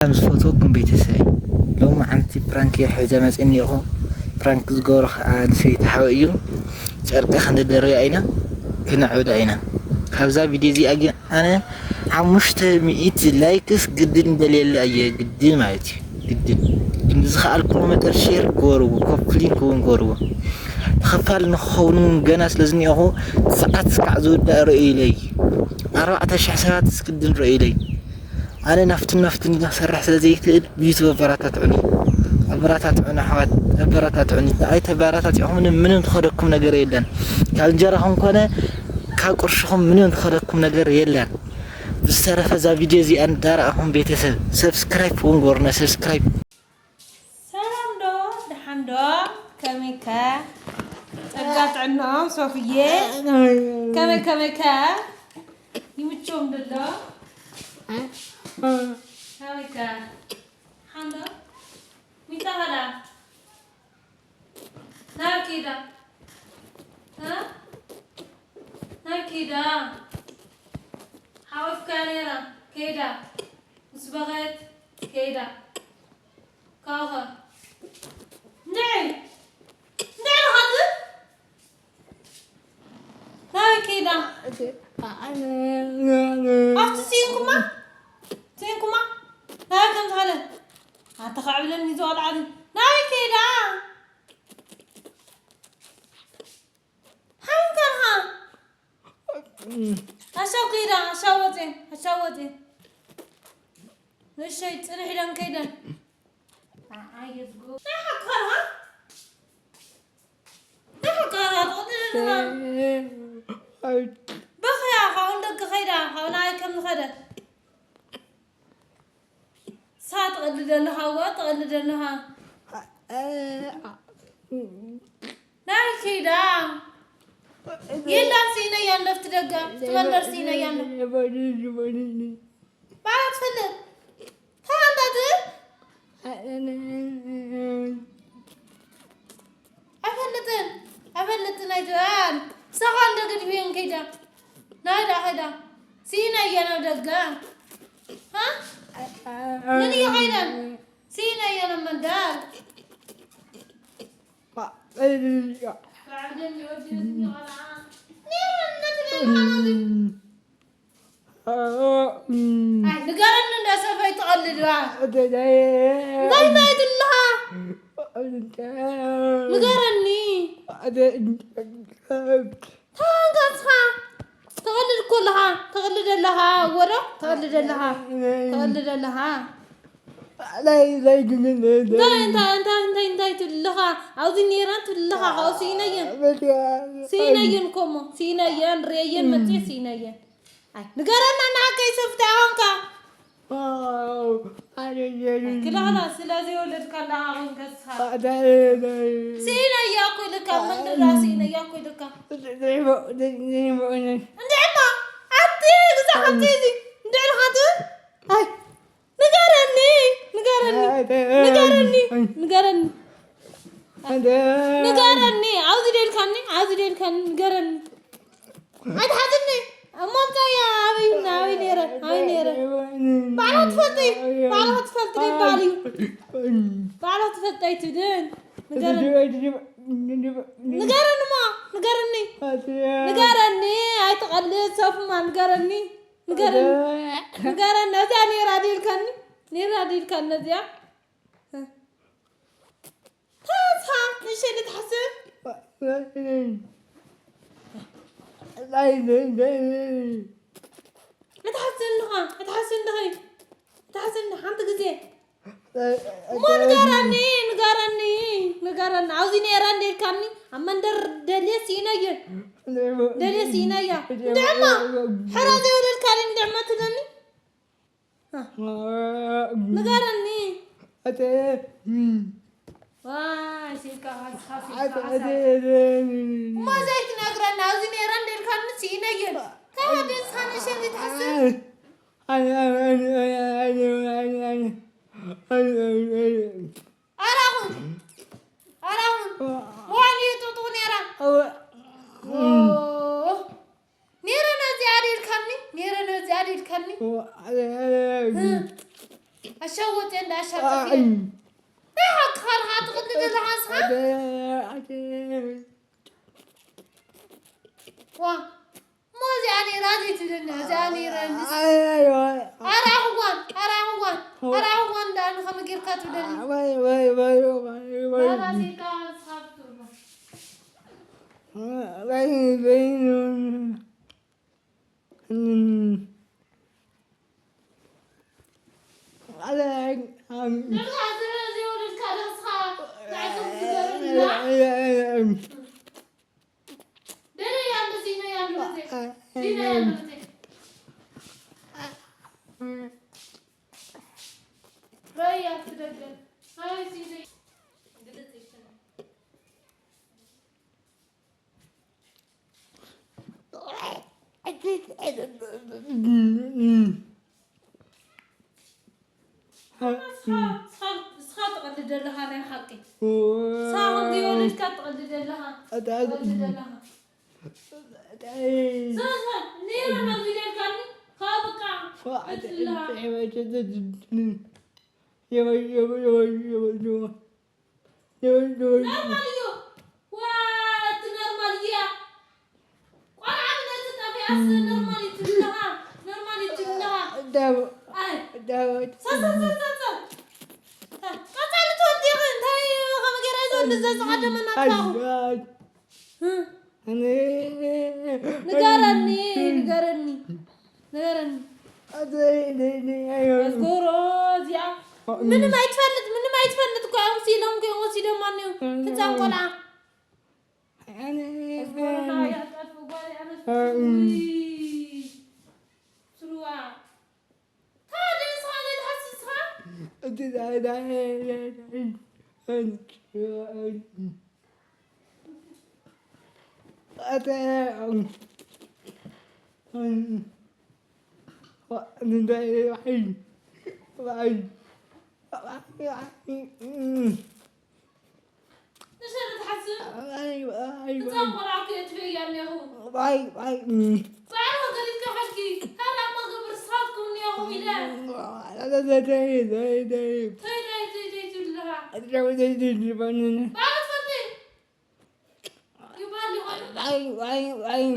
ከም ዝፈትወኩም ቤተሰብ፣ ሎሚ ዓንቲ ፕራንክ እየ ሒዘ መፅእ እኒኹ። ፕራንክ ዝገብሮ ከዓ ንሰይቲ ሓወይ እዩ። ጨርቂ ክንደርብያ ኢና፣ ክነዕብዳ ኢና። ካብዛ ቪድዮ እዚኣ ግን ኣነ ሓሙሽተ ሚእቲ ላይክስ ግድን ደልየላ እየ፣ ግድን ማለት እዩ፣ ግድን። ግን ዝኸኣልኩም መጠን ሼር ግበርዎ፣ ኮፕ ሊንክ እውን ግበርዎ። ተኸፋል ንኽኸውን እውን ገና ስለ ዝኒኦኹ፣ ሰዓት እስካዕ ዝውዳእ ርእዩለይ። ኣርባዕተ ሽሕ ሰባት እስክድን ርእዩለይ። ኣነ ናፍትን ናፍትን ክሰርሕ ስለ ዘይክእል ብዩቱብ ኣበራታትዑኒ። ኣበራታትዑኒ ኣሕዋት፣ ኣበራታትዑኒ። ኣይ ተበራታቲዕኹም ምንም፣ ምንም ትኸደኩም ነገር የለን። ካብ እንጀራኹም ኮነ ካብ ቅርሽኹም ምንም ትኸደኩም ነገር የለን። ብዝተረፈ እዛ ቪድዮ እዚኣ እንዳረኣኹም ቤተሰብ ሰብስክራይብ እውን ግበሩና፣ ሰብስክራይብ። ሰላም ዶ? ደሓን ዶ? ከመይከ? ጸጋ ጥዕናኦም ሶፍዬ? ከመይ ከመይከ? ይምችዎም ድሎ? ከመይከ? ሓንዶ? ሚጣ ኸዳ? ናበይ ከይዳ? እ? ናበይ ከይዳ? ሓወፍካ ነይራ፣ ከይዳ። ምስ በኸየት ከይዳ። ካውኸ? ንዒ! ንዒ ኢኻ ትብል? ናበይ ከይዳ? ኣብቲ ስኢንኩማ? ስኢንኩማ? ናበይ ከም ዝኸደት? ኣታ ከዕብለኒ እዚ ቆልዓ እዚ። ናበይ ከይዳ? ሓሚምካ ዲኻ? ኣሻው ከይዳ፣ ኣሻው ወፅኤ፣ ኣሻው ወፅኤ። ንእሸይ ፅንሕ ኢለን ከይደን። ኣየ ዝጎ-፣ ናይ ሓቅኻ ዲኻ? ናይ ሓቅኻ ዲኻ? ትቕድድ ኣለኻ። በኸያ፣ ካብኡ ንደገ ከይዳ፣ ካብኡ ንዓይ ከም ዝኸደ። ሳ ትቐልድ ኣለኻ፣ እዋ ትቐልድ ኣለኻ። ናይ ከይዳ። የላን ስኢነያ እንዶ ኣብቲ ደጋ፣ ኣብቲ መንደር ስኢነያ እንዶ። ባዕላ ትፈልጥ። ተቐንጣጥ። ኣይፈልጥን፣ ኣይፈልጥን ኣይትበል። ንስኻ እንዶ ገዲፍየን ከይዳ። ናይ ዳ ከይዳ። ስኢነያ ናብ ደጋ። ሃ? መን እዩ ከይደን? ስኢነያ ናብ መንደር። ባዕደን ይወድን ቆልዓ። ኔረን ነቲ ደልካ ናዚ። ኣይ፣ ንገረኒ እንዳ ሰበይ ትቐልድ ባ። እንታይ፣ እንታይ ትብልኻ? ንገረኒ። ተንቀስኻ። ትቐልድ እኮ ኣለኻ። ትቐልድ ኣለኻ። ወዶ ትቐልድ ኣለኻ። ትቐልድ ኣለኻ። እንታይ፣ እንታይ፣ እንታይ፣ እንታይ፣ እንታይ ትብልኻ? ኣብዚ ኔረን ትብልኻ። ካብኡ ስኢነየን። ስኢነየን እኮ እሞ። ስኢነየን፣ ርእየየን መፅኤ ስኢነየን። ኣይ፣ ንገረና ንዓከይ ሰፍታ ኾንካ። ክላላ ስለ ዘይወለድካ ኣለኻ ኾንካ እስኻ። ስኢነያ እኮ ኢልካ፣ መንደራ ስኢነያ እኮ ኢልካ። እንድዕማ፣ ኣቲ ግዛ ሓንቲ እዚ፣ እንድዕልኻ ትብል? ኣይ፣ ንገረኒ፣ ንገረኒ፣ ኣይ፣ ንገረኒ፣ ኣይ። ንገረኒ። ኣንተ ንገረኒ፣ ኣብዚ ደልካኒ፣ ኣብዚ ደልካኒ፣ ንገረኒ። ኣይትሓዝኒ። እሞ እንታይ እያ? ኣበይ፣ ኣበይ ነይረ? ኣበይ ነይረ? ባዕላ ትፈልጥ እዩ። ባዕላ ትፈልጥ እዩ ይበሃል እዩ። ባዕላ ትፈልጥ ኣይትብልን። ንገረኒ። ንገረኒ እሞ፣ ንገረኒ። ንገረኒ፣ ኣይትቐልድ፣ ሰፍማ፣ ንገረኒ። ንገረኒ። ንገረኒ። እዚኣ ነይራ ድልካኒ? ነይራ ድልካኒ እዚኣ? ተስፋ፣ ንእሽተይ ልትሓስብ? እትሓስብ እንዲኻ፣ እትሓስብ እንዲኺ፣ እትሓስብ እንዲ-፣ ሓንቲ ግዜ። እሞ ንገረኒ፣ ንገረኒ፣ ንገረኒ። ኣብዚ ነይረ እንዴ ኢልካኒ፣ ኣብ መንደር ደልየ ስኢነየ። ደልየ ስኢነያ። እንድዕማ፣ ሕራ ዘይወለድካ ድዩ እንድዕማ ትብለኒ? ንገረኒ። ዋይ፣ ሲልካ፣ ሓስኻ፣ ሲልካ፣ ሓስኻ። እሞ ዘይትነግረኒ፣ ኣብዚ ነይረ እንዴ ኢልካኒ ስኢነየን። ካብ ደስኻ ንእሽተይ ዘይትሓስብ? ኣራኹን፣ ኣራኹን። መዋል እዩ ጥጡቕ ነይራ። ኦ። ኔረ ነዚኣ ድልካኒ፣ ኔረ ነዚኣ ድልካኒ። እ፣ ኣሻው ወጤ እንዳሻጥፍ እየ። ናይ ሓቅኻ ድኻ ትቕልድ ዘለኻ ንስኻ? ዋ፣ እሞ እዚኣ ነይራ ዘይትብለኒ፣ እዚኣ ነይራ ንስ-፣ ኣራኽዋን፣ ኣራኽዋን፣ ኣራኽዋን ደኣ ንኸመይ ጌርካ ትብለኒ? ናባሲ ኢልካ ንስኻ ትብሎ። ንስኻ ትቐልድ ዘለኻ ናይ ሓቂ። ንስኻ ከምዚ ወሊድካ ትቐልድ ዘለኻ። ትቐልድ ዘለኻ። ዞ፣ ዞ፣ ነይራ ናብ ቪድዮ ኢልካኒ። ካብ በቃ፣ እትብልሃ። ኖርማል እዩ። ዋ፣ እቲ ኖርማል እያ። ቆልዓ ነቲ ጠፊኣስ ኖርማል እዩ ትብልኻ፣ ኖርማል እዩ ትብልኻ። ኣይ። ሰሰሰሰሰ። ቀጻሊ ትወዲ ኢኺ፣ እንታይ ከምኡ ገይራ እየ ዝወዲ፣ እዛ ዝቐደመና ኣትባኹ። እ? ንገረኒ፣ ንገረኒ፣ ንገረኒ። ኣዝጎሮ እዚኣ ምንም ኣይትፈልጥ፣ ምንም ኣይትፈልጥ እኮ እዮም ሲሎም እኮ ወሲዶማ እኒው ህፃን ቆልዓ። ኣዝጎሮና እያ ትጠፍእ ጓል ኣነስ። ውይ፣ ስሩዋ። ታዲያ ንስኻ ዘይትሓስብ ንስኻ? ንሰብ ትሓስብ? ህፃን ቆልዓ እኮ እየ ትርእያ እኒኹ። ባዕልኻ ገዲፍካ ሓድጊ። ካልእ እማ ግብር ስኻትኩም እኒኹም ኢለ። ተይ፣ ተይ፣ ተይ፣ ተይ ትብል ኣለኻ። ባዕሉ ትፈልጢ። ይበሃል ይኾን።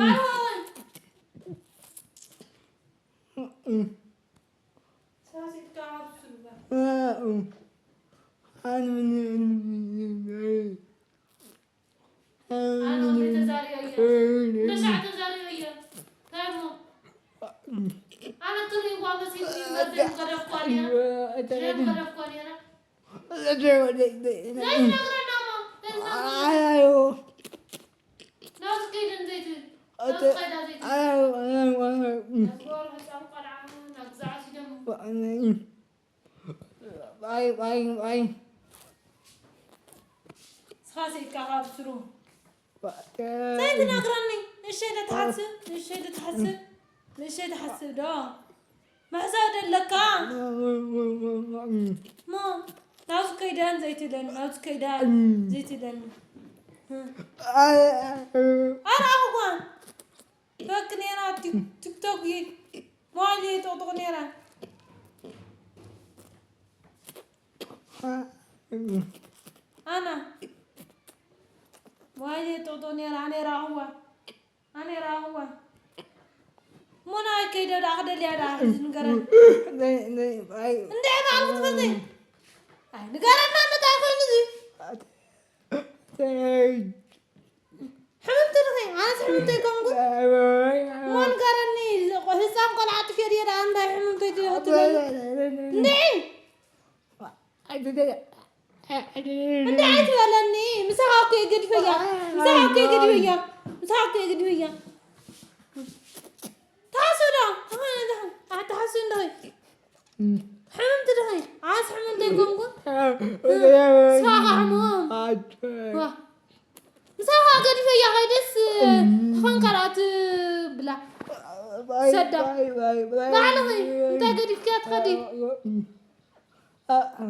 ባዕሉ ኸወን። ሳሲትካ ኣብ ስልባ። ኣነ ወደ ተዛሪበ እየ። እንደሻዕ ተዛሪበ እየ። እንታይ እሞ? ኣነ ትርእይዋ መሲልኒ መዘን ገደፍኳ ነይረ። ሸን ገደፍኳ ነይረ። ዘይትነግረና እሞ፣ ዘይትነግረና። ናብዚ ከይደን ዘይትብል። ናብዚ ከይዳ ዘይትብል። ናብዚ ወርሒ ጻም ቆልዓ፣ ናብዚ ዓሲዶም። ባይ፣ ባይ፣ ባይ። ንስኻ ሰይድካ ካብ ስሩ። ባይ። ዘይትነግረኒ። ንእሸይ ዶ ትሓስብ? ንእሸይ ዶ ትሓስብ? ንእሸይ ትሓስብ ዶ? ምሕሳብ ደለካ። ሞ፣ ናብዚ ከይዳን ዘይትብለኒ፣ ናብዚ ከይዳን ዘይትብለኒ። ኣርኣኹኳ። በክ ነይራ ቲክ-፣ ቲክቶክ ይ-፣ ሞባይል ይጥቕጥቕ ነይራ። ኣና ሞባይል ይጥቕጥቕ ነይራ፣ ኣነ ራእዋ፣ ኣነ ራእዋ። ሞና ከይደ ደኣ ክደልያ ደኣ ዝንገረን። ነይ፣ ነይ፣ ኣይ። እንደ ባዕሉ ክትፈልጠይ። ኣይ፣ ንገረና፣ እንታይ ኮይኑ እዚ? ኣይ። ሕምምቲ ድኺ? ኣነስ ሕምምቲ ኣይኮንኩን። እሞ ንገረኒ፣ ህፃን ቆልዓ ጥፍዮ ድየ ደኣ እንታይ ሕምምቲ ድየ ክትብለኒ? እንድዒ! እንድዒ ኣይትበለኒ፣ ምሳኻ እኮ እየ ገዲፈያ። ምሳኻ እኮ እየ ገዲፈያ። ምሳኻ እኮ እየ ገዲፈያ። ትሓስብ ዶ? ዝኾነ ዶ? ኣትሓስብ እንዶ። እም። ሕምምቲ ዶ? ኣስ ሕምምቲ ኣይኮንኩን። እ፣ እ፣ ስኻ ኸዓ ሕሙም። ኣቸ። ዋ። ምሳኻ ገዲፈያ ኸይደስ፣ እም። ትኾን ካልኣት ብላ። ባይ፣ ሰዳ። ባይ፣ ባይ፣ ባይ። ባዕልኺ እንታይ ገዲፍክያ ትኸዲ? እ፣ እ።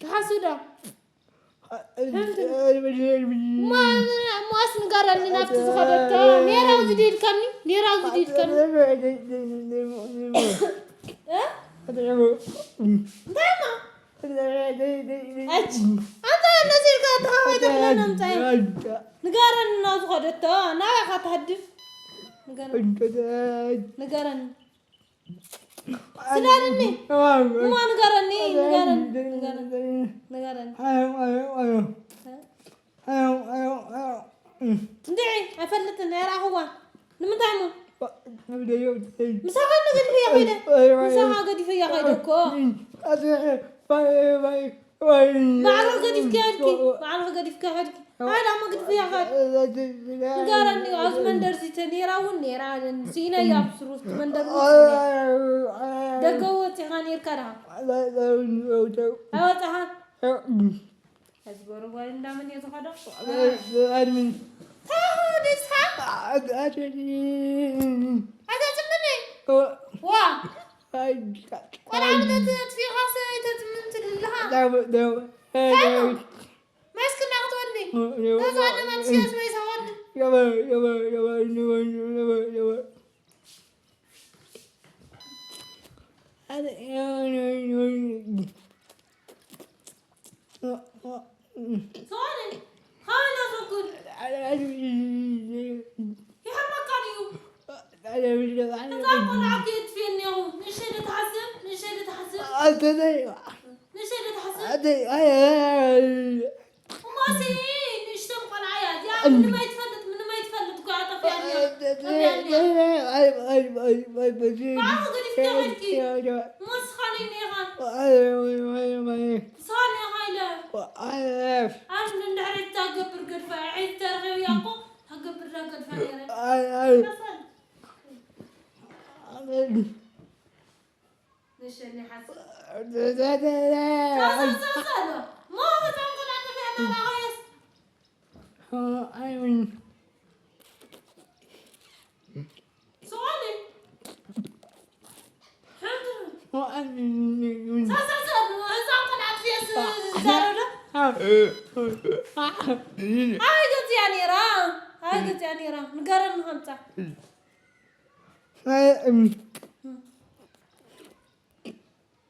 ትሓስብ ዶ? እማ እማስ ንገረኒ ናብቲ ዝኸደቶ። ኔራ ኣብዚ ድዩ ኢልካኒ? ኔራ ኣብዚ ድዩ ኢልካኒ? እ? እንታይ እማ? ኣች፣ ኣንታ ነዚ ኢልካ ተኻፋይ ተብለና ምጻይ። ንገረኒ ናብ ዝኸደቶ። ናበይ ኢኻ ትሃድም? ንገረኒ። ንገረኒ። ስደድኒ። እማ ንገረኒ፣ ንገረኒ፣ ንገረኒ፣ ንገረኒ። እንድዒ፣ ኣይፈልጥን፣ ኣይረኣኽዋን። ንምንታይ እሞ? ምሳኻ ገዲፈያ ከይደ። ምሳኻ ገዲፈያ ከይደ እኮ። ባዕልኺ ገዲፍክያ ከድኪ፣ ባዕልኺ ገዲፍክያ ከድኪ። ሃይዳ እሞ ግድፍያ ከድ። ንገረኒ፣ ኣብዚ መንደር እዚ ተኔራ እውን ኔራ፣ ስኢነያ ኣብ ስሩ፣ እቲ መንደር እውን ስኢነ። ደገ ወፂኻ ኔርካ ድኻ? ኣይወፃኻን? እዚ ጎረጓይ እንዳመን እየ ዝኸዶ? ታሁ ደስታ? ኣይተፅምኒ? ዋ! ቆልዓ ብለት ተጥፊኻስ ኣይተፅምን ትብል ኣለኻ? ታይሞ? ማስክና ክትወኒ? ተዛለ ማትሽያስ መይሳወኒ? ሰዋኒ፣ ኸመይ እናሰኩን? ይሕመካ ድዩ? እዛ ቆልዓ ከየጥፍየኒ ኢኹ። ንእሽተይ ዶ ትሓስብ? ንእሽተይ ዶ ትሓስብ? ንእሽተይ ዶ ትሓስብ? እማሲ ንእሽቶም ቆልዓ እያ እዚኣ። ምንም ኣይትፈልጥ፣ ምንም ኣይትፈልጥ እኮ እያ ጠፊኣኒ እያ። ጠፊኣኒ እያ። ባዕልኻ ገዲፍካ ኸድኪ። እሞ ንስኻ ነይ ኢኻ። ንስኻ ነይ ኢኻ ኢለ። ኣነ እንድሕሪ እታ ገብር ገድፋ፣ ዒድ ተረኺብያ እኮ እታ ገብር ዳ ገድፋ ነይረ። ንሸኒ ሓስ-፣ ተሳሳሰ ኣሎ። ሞ እቶም ቆልዓ ጠፊኣና ዳኸየስ? ስቆኒ። ሓንቲ። ሳሳሳሉ፣ ህፃን ቆልዓ ጥፊኤ ዝ-፣ ዝዛረብ ዶ? ኣበይ ገፂኣ ነይራ? ኣበይ ገፂኣ ነይራ? ንገረኒ ከምፃ።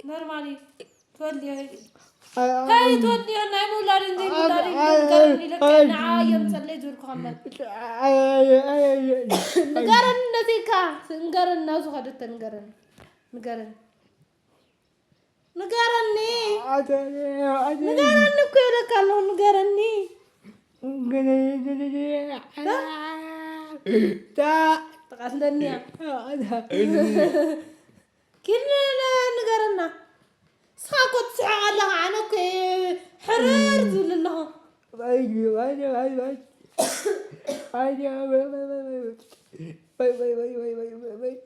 ኖርማል እዩ። ትወልድዮ እዩ። ከይ ትወልድዮ ናይ ምውላድን ዘይምውላድን ገርም ኢለካ ንዓ እዮም ጸለይ ዝብልኩ ከመል። ንገረኒ ነዚካ፣ ንገረኒ ናብ ዝኸደተ ንገረኒ። ንገረኒ። ንገረኒ። ንገረኒ እኮ ይብለካ ኣለኹ፣ ንገረኒ። ጥቓ ትለኒያ። ኪድ ንገረና። ንስኻ እኮ ትስሕቕ ኣለኻ፣ ኣነ እኮ እየ ሕርር ዝብል ኣለኹ።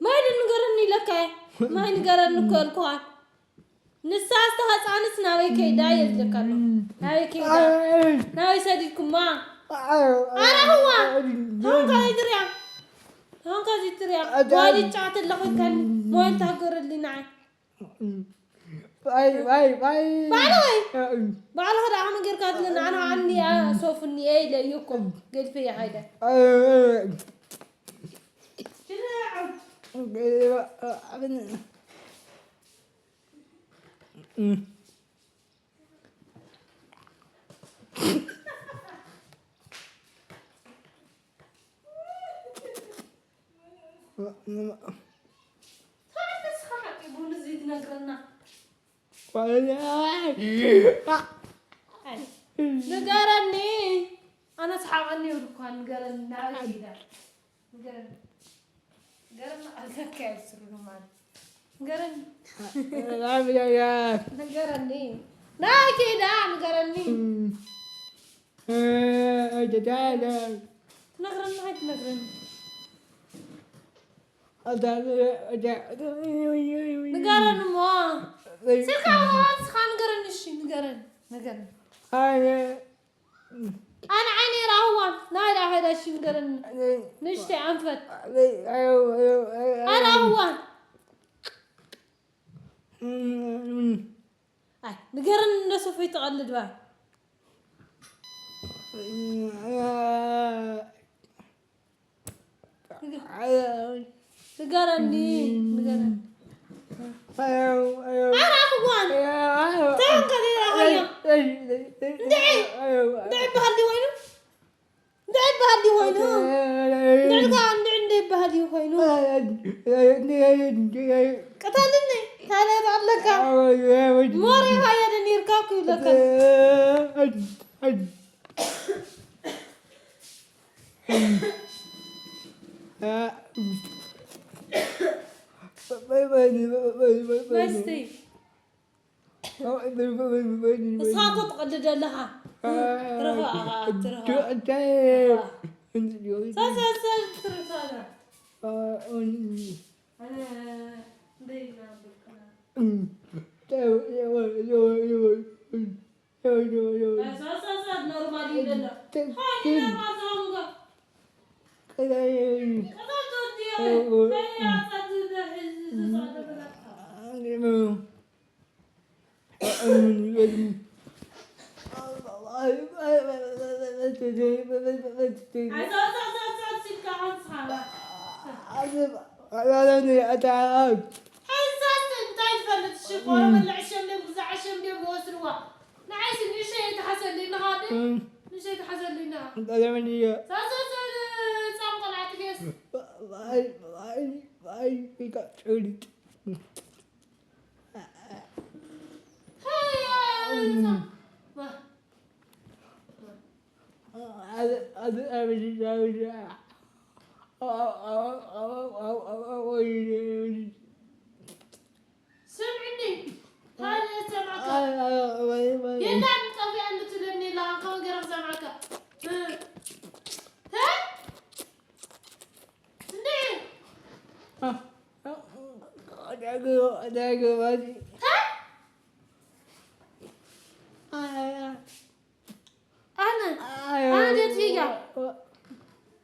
ማይ ዶ ንገረኒ ኢለካ እየ። ማይ ንገረኒ እኮ ኣልኩኻ። ንሳ ዝተሃፃንስ ናበይ ከይዳ እየ ዝለካ ኣለኹ። ናበይ ከይዳ? ናበይ ሰዲድኩማ? ኣረኽዋ። ሆንካ ዘይትሪያ። ሆንካ ዘይትሪያ። ጓል ይጫወት ኣለኹ ኢልካኒ። ሞባይል ታገረሊ ንዓይ። ባይ፣ ባይ፣ ባይ። ባዕለይ። ባዕልኻ ደኣ ከመይ ጌርካ ትብለኒ? ኣነ ዓኒ እያ፣ ሶፍ እኒኤ ኢለ እየ እኮ ገዲፈያ ሃይደ። ንስኻ ሓቂ ቡን እዚ ትነግረና። ንገረኒ። ኣነ ስሓቐኒ ይብልኳ፣ ንገረኒ። ናበይ ከይዳ? ንገረኒ። ንገረኒ፣ ኣልዘካ ይብስሩ ማለት። ንገረኒ። ንገረኒ። ናበይ ከይዳ? ንገረኒ። ትነግረኒ፣ ኣይትነግረኒ? ንገረኒ እሞ። ስልካ ንስኻ ንገረኒ፣ እሺ፣ ንገረኒ፣ ንገረኒ። ኣነ ዓይነይ ራህዋ፣ ናይ ዳ ኸይዳ፣ እሺ፣ ንገረኒ። ንእሽተይ ኣንፈት። ኣነ ኣህዋ። ኣይ፣ ንገረኒ፣ እንደ ሶፈይ ትቐልድ ባ። ንገረኒ፣ ንገረኒ። ኣራኽዋን። እንታይ ኮንካ ዘይረኣኻዮ? እንድዒ፣ እንድዒ በሃል ድዩ ኮይኑ? እንድዒ በሃል ድዩ ኮይኑ? እንድዒ ከኣ እንድዒ እንደ በሃል ድዩ ኮይኑ? ቅተልኒ፣ ታዲያ ኣለካ። ሞሬኻ እየ ደኒርካ እኮ ይብለካ። መስተይ። ንስኻ እኮ ትቐልድ ኣለኻ። ትረኽባ ኣኻ፣ ትረኽባ። ሳሳ፣ ሳሳ፣ ትረኽባ። ኣነ እንደይና ብልክና። ሳሳ፣ ሳሳ፣ ኖርማል ይደለ። ሃይ፣ ኖርማል ዞንጋ። ቀዳይ ቀዳይ ተወዲኦ። ሃይ፣ ኣሳት ዝሕዝ ዝጻደበላ። ስምዕኒ፣ ካልእ ሰማዕካ። የላን ጠፊኣን ብትብለኒ የላን፣ ከመይ ገይረ ክሰምዓካ? እ? ተ? እንዴ? ተ? ኣነ፣ ኣነ ደትፊያ።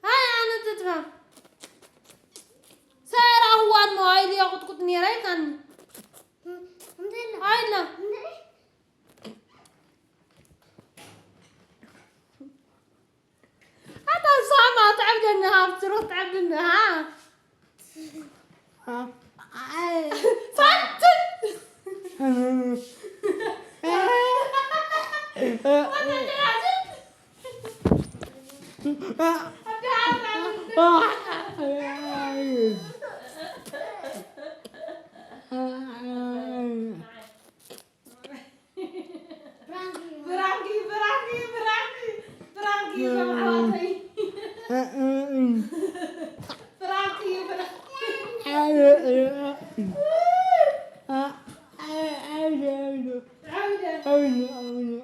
ኣይ፣ ኣነ ተጥፋ። ሰራ እዋን ሞባይል እየ ቁጥቁጥ ነይረ ይካኒ። ኣይላ። ኣታ ሳማ ትዕብደኒ፣ ኣብ ትሩኽ ትዕብድኒ፣ ሃ? ሳንትን! ብራንኪ፣ ብራንኪ፣ ብራንኪ፣ ብራንኪ፣ ዞም ኣሕዋተይ። ብራንኪ፣ ብራንኪ። ዓውደ። ሃውያ፣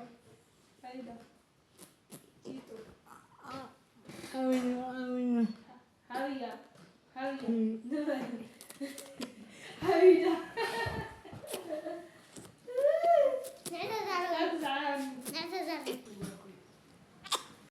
ሃውያ። ሃውያ። ሃውያ።